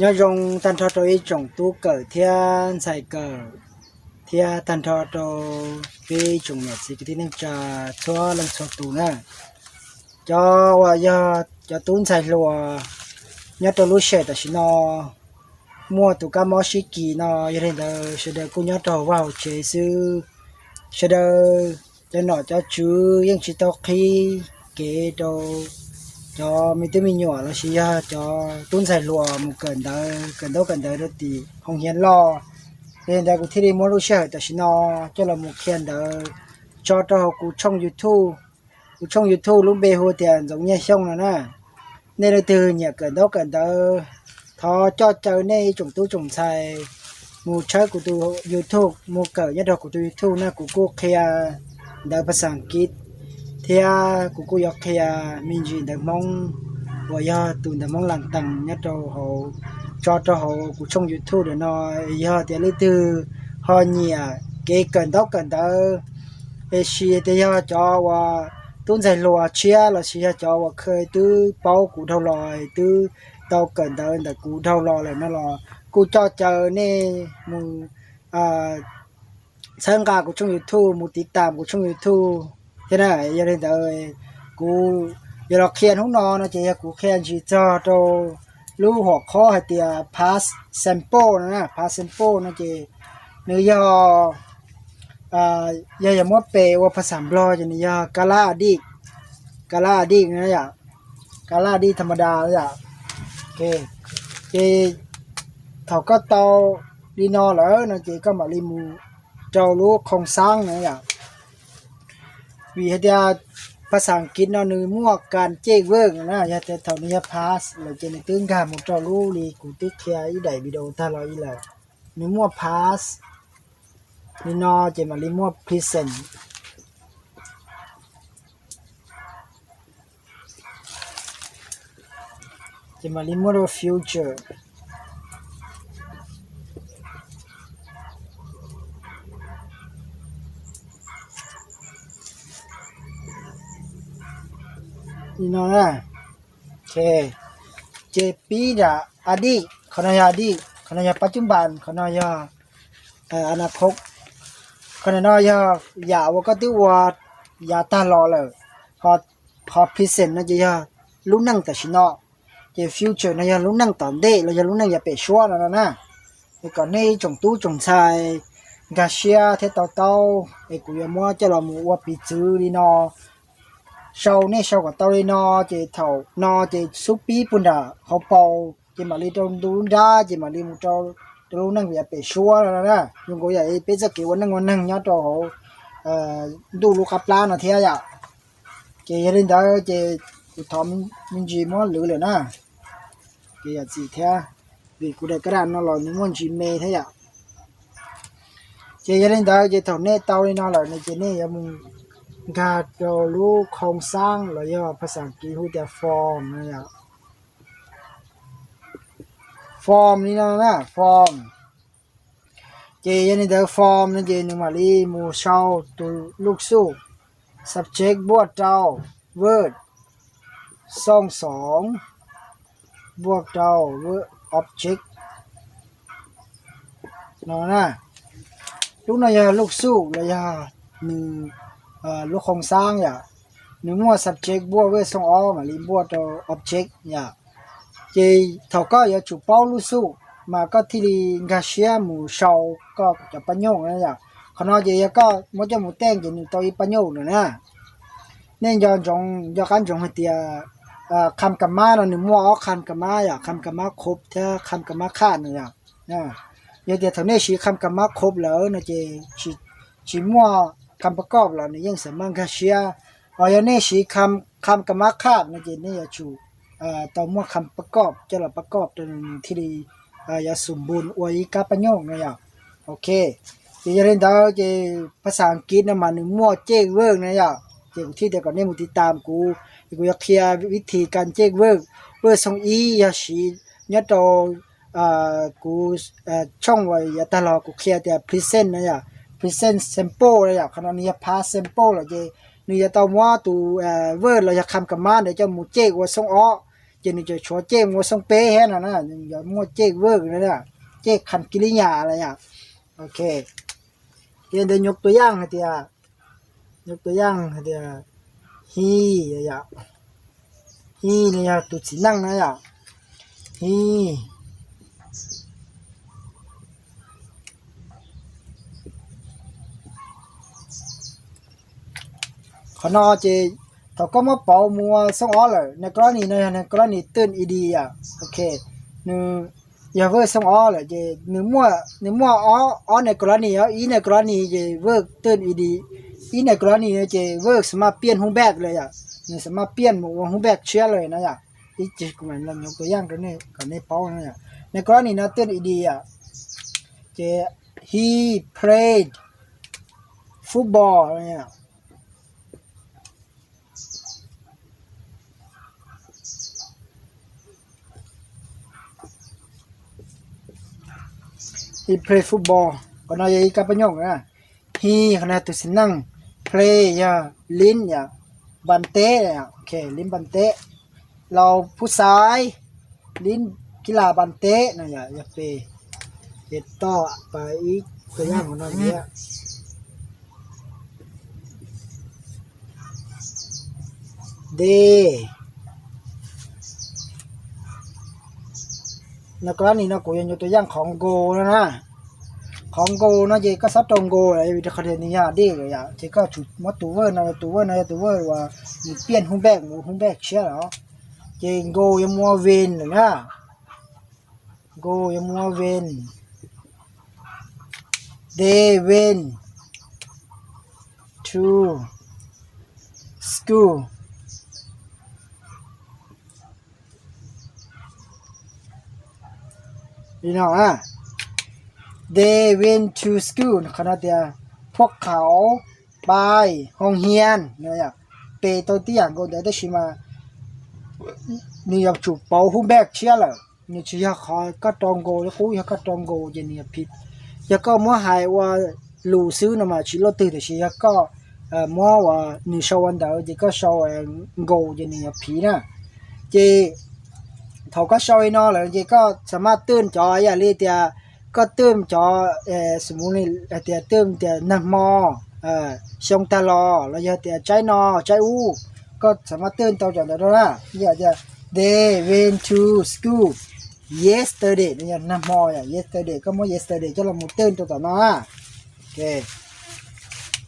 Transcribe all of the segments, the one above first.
Nyob zoo tag nrho rau ib tsoom tub kawm thiab ntxhais kawm, thiab tag nrho rau peb ib tsoom niam txiv kwv tij neej tsa txhua leej txhua tus na. Cov uas yog cov tub ntxhais hluas nyob rau lub sij hawm tam sim no muaj tus kab mob sib kis no, yog li ntawd sawv daws kuj nyob rau hauv vaj hauv tsev xwb. Sawv daws cov nom cov tswv yeej tsis tau qhib kev rau cov me tub me nyuam lossis yog cov tub ntxhais hluas mus kawm ntawv, kawm ntaub kawm ntawv rau tim hoo hiav loj. Yog li ntawd kuv thiaj li muab lub sij hawm tam sim no coj los mus qhia ntawv tso rau hauv kuv tshooj YouTube. Kuv tshooj YouTube lub npe hu tias Ntxoov Nyiaj Xyooj no na. Nej leej twg nyiam kawm ntaub kawm ntawv, thov coj caw nej ib tsoom tub tsoom ntxhais mus tshawb kuv tus YouTube, mus kawm nyob rau kuv tus YouTube na. Kuv kuj qhia ntawv phas xas As kiv thiab kuv kuj yuav qhia me ntsis ntawv Hmoob uas yog tus ntawv Hmoob las tees nyob rau hauv tso rau hauv kuv tshooj YouTube ntawm no. Yog tias leej twg ho nyiam kev kawm ntaub kawm ntawv, es sis tias yog cov uas tub ntxhais hluas tshiab lossis yog cov uas kha twb paub kuv dhau los, twb tau kawm ntawv ntawm kuv dhau los lawm no los kuj coj caw nej mus txhawb nqa kuv tshooj YouTube, mus tiv tam kuv tshooj YouTube thiab na. Yog li ntawd kuv yuav los qhia hnub no no ces yog kuv qhia ntsis txog rau lub huam qhob hais tias past simple no na. Past simple no ces nws yog, yog yog muab pes ua phas xas Nplog ces nws yog kala adij, kala adij na yom, kala adij tham ma da yom. Ces thaum koj tau li no lawm no ces koj mam li mus rau lub khoo xaab na yom. Vim hais tias phas xas As kiv no nws muaj kas cej vwj na, yog tias thaum nws yog past lawm ces nws twb nkag mus rau lub li kuv twb qhia ib daim video tag los ib lawm. Nws muaj past li no ces mam li muaj present, ces mam li muaj rau future. Li no na. Ces pib nram adij, qhov no yog adij, qhov no yog pab cub npas, qhov no yog a na khob. Qhov no yog yam uas koj twb ua yav tag los lawm. Qhov present no ces yog lub neej tam sim no, ces future no yog lub neej tom ntej los yog lub neej yav pem suab no no na. Es kom nej ib tsoom tub tsoom ntxhais nkag siab thiab to taub, es kuv yuav muab coj los mus ua piv txwv li no. Sau, nej sau kom tau li no, ces thaum no ces xub pib puag nram hauv paus, ces mam li rau ntu lub nrab, ces mam li mus rau lub neej yav pem suab no na. Zoo nkaus yam peb txoj kev ua neej ua neeg nyob rau hauv ntuj lub qab plab no thiab yom. Ces yog li ntawd ces kuv thov me ntsis muab lwv lawm na, ces yam txim thiab, vim kuv daim kab dam no los nws muaj ntsis me thiab yom. Ces yog li ntawd ces thaum nej tau li no lawm no ces nej yuav mus nkag rau lub khoo xaab los yog phas xas As kiv hu tias form no yom. Form li no na, form. Ces yog li ntawd form no ces nws mam li mus sau tus luj xuj, subject npuaj rau verb, xooj xoov npuaj rau object no na. Lub no yog luj xuj los yog nws lub khoo xaab yom. Nws muaj subject npuaj verb, xooj ob mam li npuaj rau object yom. Ces thaum koj yuav tsum paub luj xuj mas koj thiaj li nkag siab mus sau koj cov paj nyuj na yom. Qhov no ces yog koj muab coj mus teej ces nws tau ib paj nyuj lawm na. Nej nco ntsoov, nco qab ntsoov hais tias kham ka mab no nws muaj ob kham ka mab yom, kham ka mab khob thiab kham ka mab khaj no yom. Yog tias thaum nej siv kham ka mab khob lawm no ces tsis muaj kham pab koj los nws yeej xam maj nkag siab. Ho yog nej siv kham ka mab khaj no ces nej yuav tsum tau muaj kham pab koj coj los pab koj rau nws thiaj li yuav xum npun ua ib kab paj nyuj no yom. Ok, ces yog li ntawd ces phas xas As kiv no mas nws muaj cej vwj no yom. Ces kuv thiaj tias kom nej mus tiv tam kuv, kuv yuav qhia vib thib kas cej vwj. Vwj xooj ib yog siv nyob rau kuv tshooj uas yav tag los kuv qhia tias present no yom, present simple no yom. Qhov no nws yog past simple lawm ces nws yuav tau muab tus verb los yog kham ka mab ntawd coj mus cej ua xooj ob. ces nws tseem tshuav cej mus ua xooj peb thiab no na, nws yuav muaj cej verb no, cej khas kis li nyas lawm yom. Ok, ces ntawd nyuaj tus yaj hais tias, nyuaj tus yaj hais tias he, yom, he no yog tus txiv neej na yom, he. Qhov no ces thaum koj muab pauv mus ua xooj ob lawm, necrony no yog necrony twj ed yom. Ok, nws yog verb xooj ob lawm ces nws muaj, nws muaj ob necrony, ib necrony ces verb twj ed, ib necrony ces verb xam maj piaj hub npaj lawm yom, nws xam maj piaj mus ua hub npaj tshiab lawm no yom. Ib ntsis kuv mam los nyuaj tus yaj rau nej kom nej paub no yom. Necrony no twj ed yom, ces he played football. He played football, qhov no yog ib kab paj nyoj na. He, qhov no tus txiv neej, play yog lib yom, npas teb, ok, lib npas teb, laus phub xaiv, lib kib las npas teb no yog pes. Ces toj pas ib tus yaj hauv no thiab. They, necrony no kuv yuav nyuaj tus yaj qhov goal no na. Qhov goal no ces koj xob rau goal lawm vim rau qhov tias nws yog dej lawm yom, ces koj tsum muab tus verb no, tus verb no yog tus verb uas nws piaj hub npaj mus hub npaj tshiab lawm. Ces goal yuav mus ua win lawm na. Goal yuav mus ua win. They went to school. Li no, they went to school, qhov no tias พวกเขาไปโรงเรียน pes tau tib yam nkaus ntawd tab sis mas nws yuav tsum pauv hub npaj tshiab lawm. Nws tsis yog qhov koj rau goal li qub, yog koj rau goal ces nws yuav phiv. Yog koj muab hais ua lus xwb no mas tsis luaj twg, tiam sis yog koj muab uas nws sau ua ntawd ces koj sau goal ces nws yuav phiv na. Ces thaum koj sau li no lawm ces koj xam maj twj cov ib yam li tias koj twj cov, xws li hais tias twj tias nag hmo, xyoo tag los los yog tias tsaib no tsaib ub, koj xam maj twj tau cov ntawd rau na. Ib yam tias they went to school yesterday no yog nag hmo, yesterday koj muab yesterday coj los mus twj rau tom no na.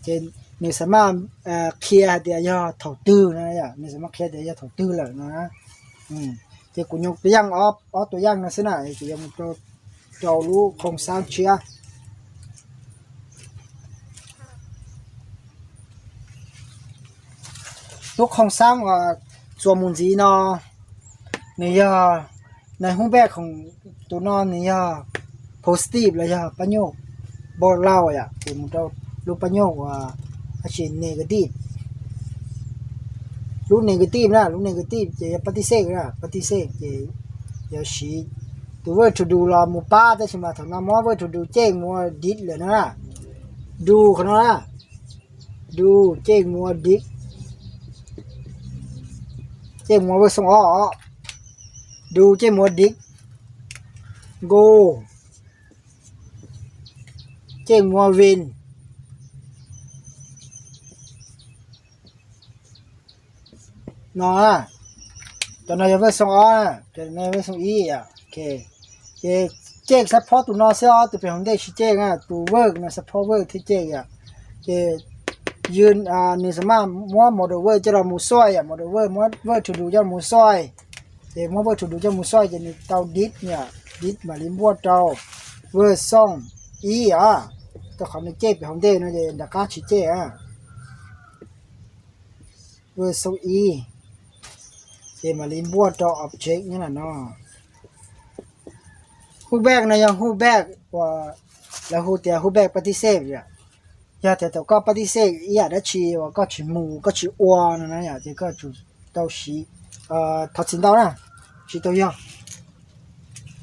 Ces nws xam maj qhia hais tias yog thaum twg no, nws xam maj qhia tias yog thaum twg lawm no. Ces kuv nyuaj tus yaj, ob tus yaj no xwb na, kuv yuav mus rau lub qhoo xaab tshiab. Lub qhoo xaab uas txuas mus ntxiv no, nws yog, nais hub npaj khoom tus no nws yog positive los yog pab nyuj npau laus yom, ces mus rau lub pab nyuj uas tab sis negative. Lub negative na, lub negative ces yog pab tij xej na, pab tij xej ces yog siv tus verb to do los mus pab, tab sis mas thaum no muab verb to do coj mus ua did lawm na. Do qhov no na, do coj mus ua did, coj mus ua verb xoo ob, do coj mus ua did, go coj mus ua went no. Cov no yog verb xoo ob, cov no yog verb xoo ib. Ces coj support tus no xwb os, tus pem hauv ntej tsis coj, tus verb no support verb thiaj coj yom. Ces nws xam maj muab modal verb coj los mus xoj yom, modal verb muab verb to do coj los mus xoj. Ces muab verb to do coj mus xoj ces nws tau did yom, did mam li npuaj rau verb xoo ib os. Rau qhov nws coj pem hauv ntej no ces nram qab tsis coj. Verb xoo ib ces mam li npuaj rau object nyob ntawm no. Hub back no yog hub back uas lawv hu tias hub back pab tij xej yom. Yog tias thaum koj pab tij xej ib yam dab tsi uas koj tsis mus koj tsis ua no na yom, ces koj tsum tau siv, thov txim ntau na, tsis tau yog,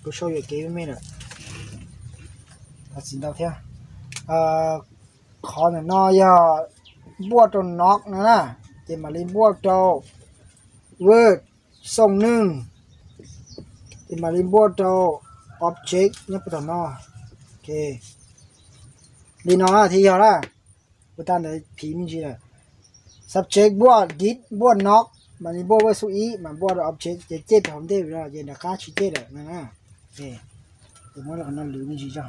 kuv sau yuam kev me me lawm, thov txim ntau thiab. Qhov ntawm no yog npuaj rau not no na, ces mam li npuaj rau verb xoo neej. Ces mam li npuaj rau object nyob puag tom no. Ok, li no thiaj yog na. Ua tag ntawd phiv me ntsis lawm. Subject npuaj did npuaj not, mam li npuaj verb xub ib mas npuaj rau object ces ceg pem hauv ntej no ces nram qab tsis ceg lawm na. Ces muab qhov no lwv me ntsis tso.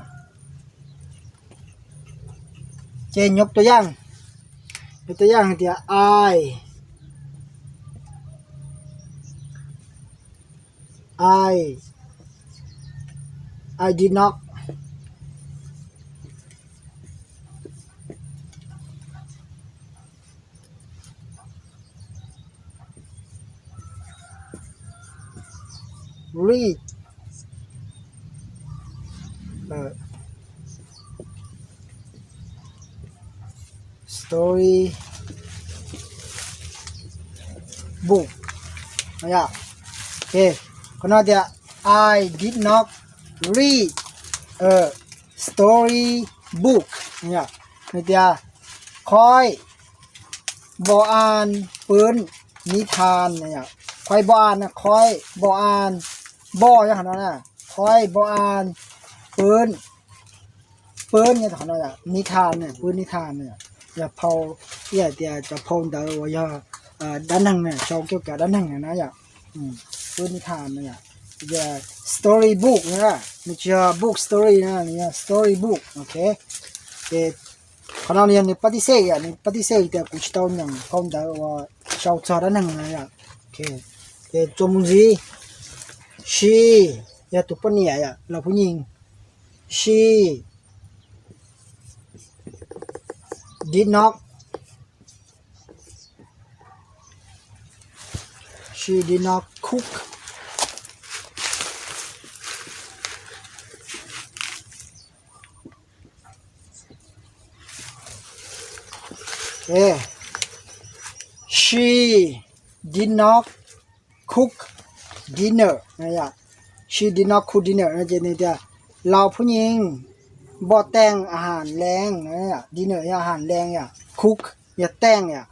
Ces nyuj tua yaj, nyuj tua yaj hais tias I, I, I did not read a story book. Yog, ok, qhov no tias I did not read a story book. Yog, nws tias ខ្ញុំមិនបានអាន นิทาน นะ ខ្ញុំមិនបានអាន ខ្ញុំមិនបាន npoj npoj npoj ពើ nitan ពើ nitan นะ yog phau, ib yam tias cov phau ntawv uas yog dab neeg na, sau kiaj kav dab neeg na yom. Pơ nitan na yom, yog story book na, nws tsis yog book story na, nws yog story book. Ok, ces qhov no nws yog nws pab tib xej yom, nws pab tib xej tias kuv tsis tau nyeem phau ntawv uas sau txog dab neeg na yom. Ok, ces txuas mus ntxiv, she yog tus poj niam yom, los phu nyees, she did not, she did not cook. Ok, she did not cook dinner. She did not cook dinner no ces nws tias เราผู้หญิง บ่แต่งอาหารแลง dinner yog อาหารแลง yom, cook yog แต่ง yom.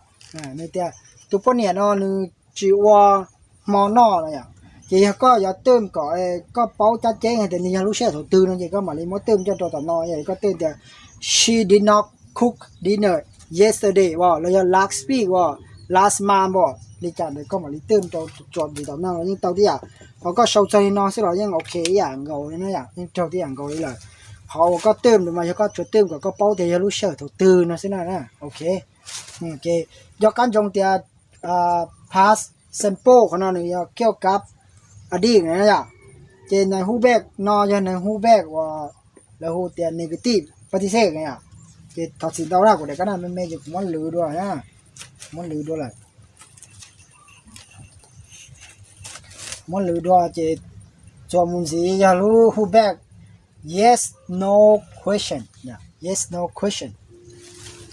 Nws tias tus poj niam no nws tsis ua hmo noj no yom. Ces yog koj yuav twm kom koj paub cab ceeb hais tias nws yog lub sij hawm thaum twg no ces koj mam li muab twm coj rau tom no, yog koj twm tias she did not cook dinner yesterday as los yog last week as, last month as, li cas ntawd koj mam li twm rau tsuas ntxiv tom no los yeej tau tib yam. Qhov koj sau txog li no xwb los yeej ok ib yam nkaus li na yom, yeej raug tib yam nkaus li lawm. Qhov uas koj twm ntawd mas yog koj tsuas twm kom koj paub tias yog lub sij hawm thaum twg no xwb na. Ok, ces nco qab ntsoov tias past simple qhov no nws yog kiaj kav a dij na yom. Ces nws hu back no yog nws hu back uas lawv hu tias negative pab tib xej na yom. Ces thov txim ntau na, kuv daim kab no me me ces kuv muab lwv dua na, muab lwv dua lawm. Muab lwv dua ces txuas mus ntxiv yog lub hu back yes no question, yes no question.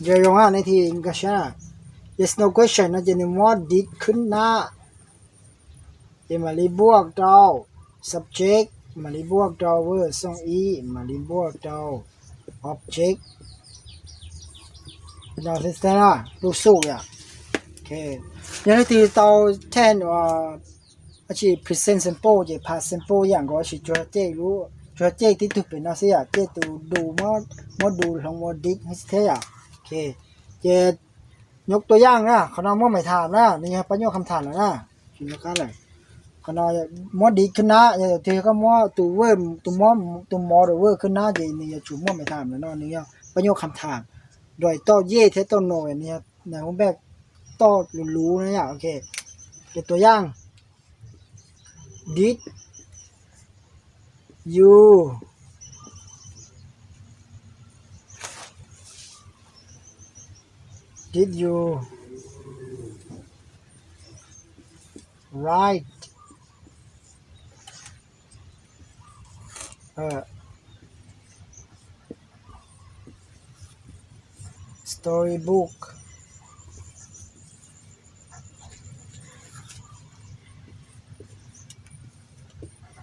Yog zoo nej thiaj nkag siab, yes no question no ces nws muab did khwb nab, ces mam li npuaj rau subject, mam li npuaj rau verb xub ib, mam li npuaj rau object. Lub xub yom. Yog leej twg tau ten uas tsis present simple ces past simple yam nkaus, tab sis tsuas cej tib tug pem no xwb yom, cej tus do, muab do hloov ua did thiab yom. Ces nyuj tua yaj na, qhov no muab mem tham na, nws yog pab nyuaj kham tham lawm na. Qhov no muab did khwb nab, yog tias koj muab tus verb, tus muab, tus modal verb khwb nab ces nws yuav tsum muaj mem tham lawm no, nws yog pab nyuaj kham tham. Nrog toj yej thiab toj no nws yog nws hu npej toj luv luv na yom. Ok, ces tua yaj, did you, did you write a storybook?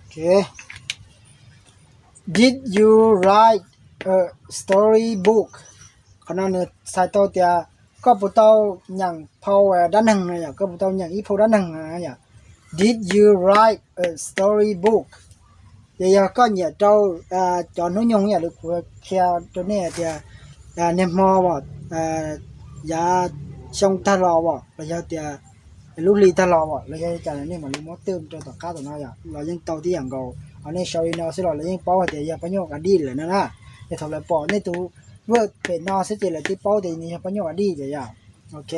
Ok, did you write a storybook? Qhov no nws txhais tau tias koj puas tau nyeem phau dab neeg no yom, koj puas tau nyeem ib phau dab neeg no yom. Did you write a storybook? Ces yog koj nyiam rau cov hnub nyoog yam li kuv qhia rau nej hais tias niaj hmo as, yav xyoo tag los as, los yog tias lub hli tag los as, los yog li cas los nej mam li muab twj rau tom qab tom no yom, los yeej tau tib yam nkaus. Ho nej sau li no xwb los lawv yeej paub hais tias yog pab nyuj ID lawm no na. Ces thaum lawv pom nej tus word pem no xwb ces lawv twb paub tias nws yog pab nyuj ID lawm yom. Ok,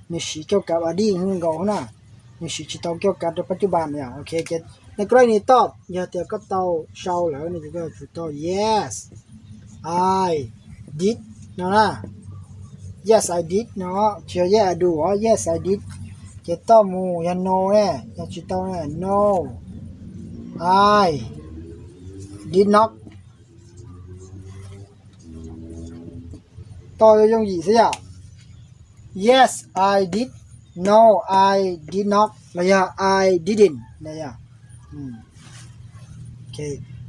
nws siv kiuj kav ID nkaus na, nws siv tsis tau kiuj kav rau pab cub npas yom. Ok, ces nej koj ni toj, yog tias koj tau sau lawm no ces koj yuav tsum tau yes, I did no na. Yes, I did no, tsis yog yes, I do, yes, I did. Ces toj mus yog no ne, yog tsis tau ne, no, I did not. Toj yooj yim xwb yom. Yes, I did. No, I did not. Los yog I didn't no yom.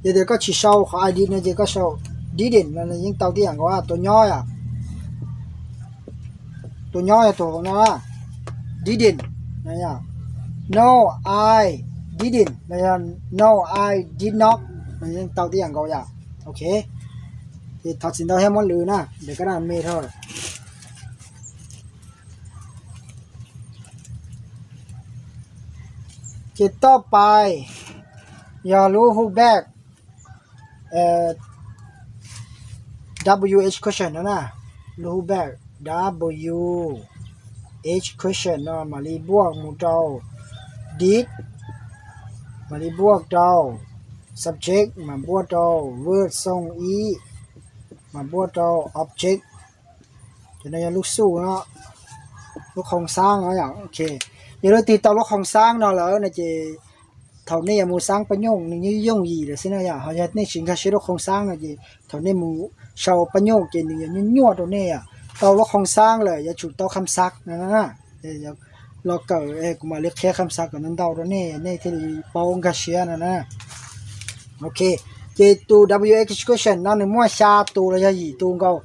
Yog tias koj tsis sau qhov I did no ces koj sau didn't no yeej tau tib yam nkaus. Tus nyob yom, tus nyob yog tus no, didn't no. No, I didn't los yog no, I did not no yeej tau tib yam nkaus yom. Ok, ces thov txim ntau thiab muab lwv na, ntawm koj dab me dhau. Ces toj pais yog lub who back, WH question no na, lub who back, WH question no mam li npuaj mus rau did, mam li npuaj rau subject, mam npuaj rau verb xoo ib, mam npuaj rau object. Ces no yog lub xuj no, lub qhoo xaab no yom. Ok, yog leej twg tau lub qhoo xaab no lawm no ces thaum nej yuav mus xaab pab nyuj nws yeej yooj yim lawm xwb na yom. Ho yog nej tsis nkag siab lub qhoo xaab no ces thaum nej mus sau pab nyuj ces nws yuav nyuaj nyuaj rau nej yom. Tau lub qhoo xaab lawm yuav tsum tau kham xav no na. Los kawm kuv mam li qhia kham xav kom ntau ntau rau nej, nej thiaj li paub nkag siab no na. Ok, ces tus WH question no nws muaj xya tus los yog yim tus nkaus.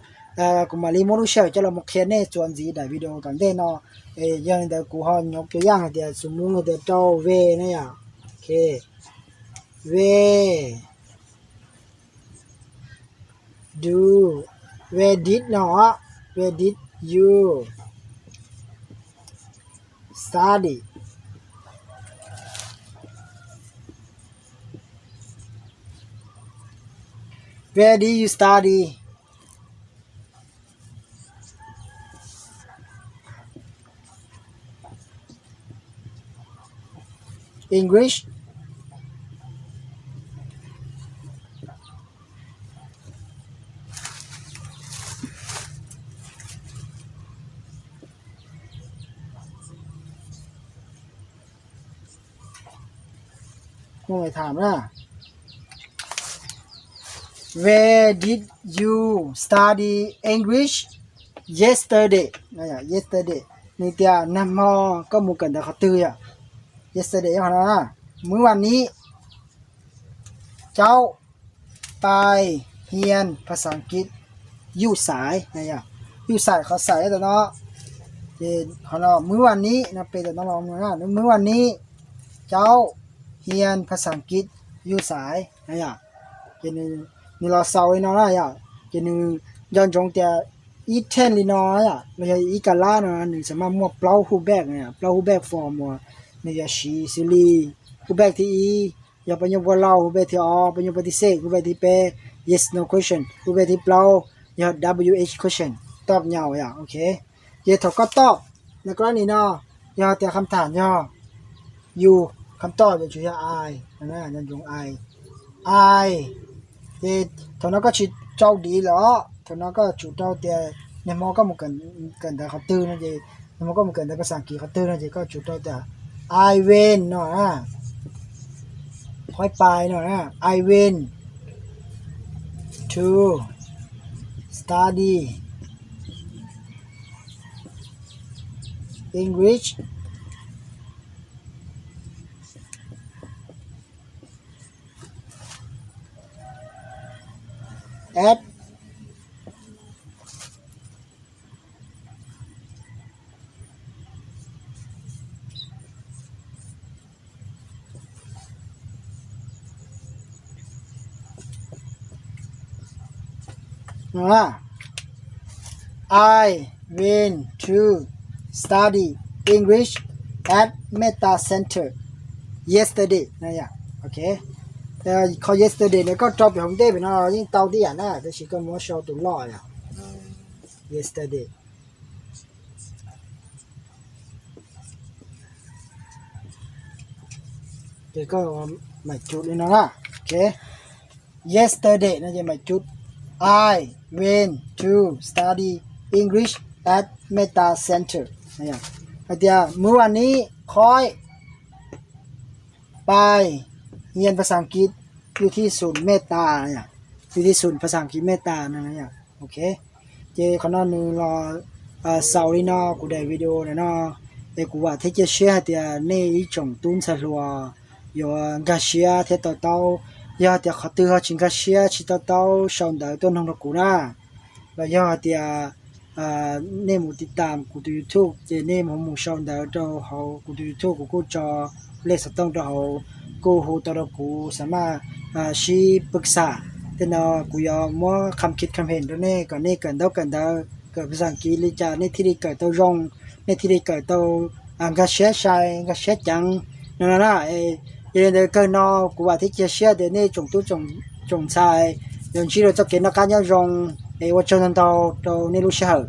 Kuv mam li muab lub sij hawm coj los mus qhia nej txuas ntxiv daim video tom ntej no. Yog li ntawd kuv ho nyob cov yaj hais tias xus mus hais tias rau ve na yom. Ok, ve do, where did no, where did you study? Where did you study English? Tham na. Where did you study English yesterday? Yesterday, nws tias nag hmo koj mus kawm ntawv qhov twg yom? Yesterday yog qhov no na. Mws vas niv caub pai hian phas xas kiv yuj xais, yuj xais qhov xais tam no. Ces qhov no mws vas niv no pem tam no los, mws vas niv caub hian phas xas kiv yuj xais na yom. Ces nws los xaus li no na yom. Ces nws nco ntsoov tias ib theej li no yom, los yog ib ka lab no nws xam maj muaj plaub who back, plaub who back form uas nws yuav siv xws li who back thib ib yog pab nyuj npuaj lauj, who back thib ob pab nyuj npuaj tib xej, who back thib peb yes no question, who back thib plaub yog WH question, toj nyaum yom. Ok, ces thaum koj toj no koj ni no, yog tias kham tham yog you, kham toj yuav tsum yog I, nco ntsoov I, I. Ces thaum no koj tsis tsau div lawm, thaum no koj tsum rau tias nag hmo koj mus kawm ntawv qhov twg no ces, nag hmo koj mus kawm ntawv phas xas kiv qhov twg no ces koj tsum rau tias I went no, qhov pai no, I went to study English at I went to study English at Meta Center yesterday. Qhov yesterday no koj rau pem hauv ntej pem no yeej tau tib yam na, tab sis koj muab sau tus loj yog yesterday. Ces koj mam cus li no na. Yesterday no ces mam cus I went to study English at Meta Center. Hais tias เมื่อวานนี้ข้อย ไป เรียนภาษาอังกฤษ อยู่ที่ศูนย์เมตตา อยู่ที่ศูนย์ภาษาอังกฤษเมตตา no. Ces qhov no nws los xaus li no kuv daim video no, es kuv vam thiab cia siab hais tias nej ib tsoom tub ntxhais hluas yuav nkag siab thiab to taub. Yog hais tias qhov twg ho tsis nkag siab tsis to taub sau ntawv tuaj noog rau kuv na. Los yog hais tias nej mus tiv tam kuv tus YouTube ces nej mus sau ntawv rau hauv kuv tus YouTube, kuv kuj tso lej xov tooj rau hauv, kuj hu tau rau kuv xa maj sib pw xam. Tej no kuv yuav muab kham khij kham hem rau nej kom nej kawm ntaub kawm ntawv, kawm phas xas kiv li cas nej thiaj li kawm tau zoo, nej thiaj li kawm tau nkag siab sai nkag siab ceev no no na. Yog li ntawd kawg no kuv vam thiab cia siab tias nej tsoom tub tsoom ntxhais yuav ntsib rau txoj kev noj qab nyob zoo, es ua tsaug ntau ntau rau nej lub sij hawm.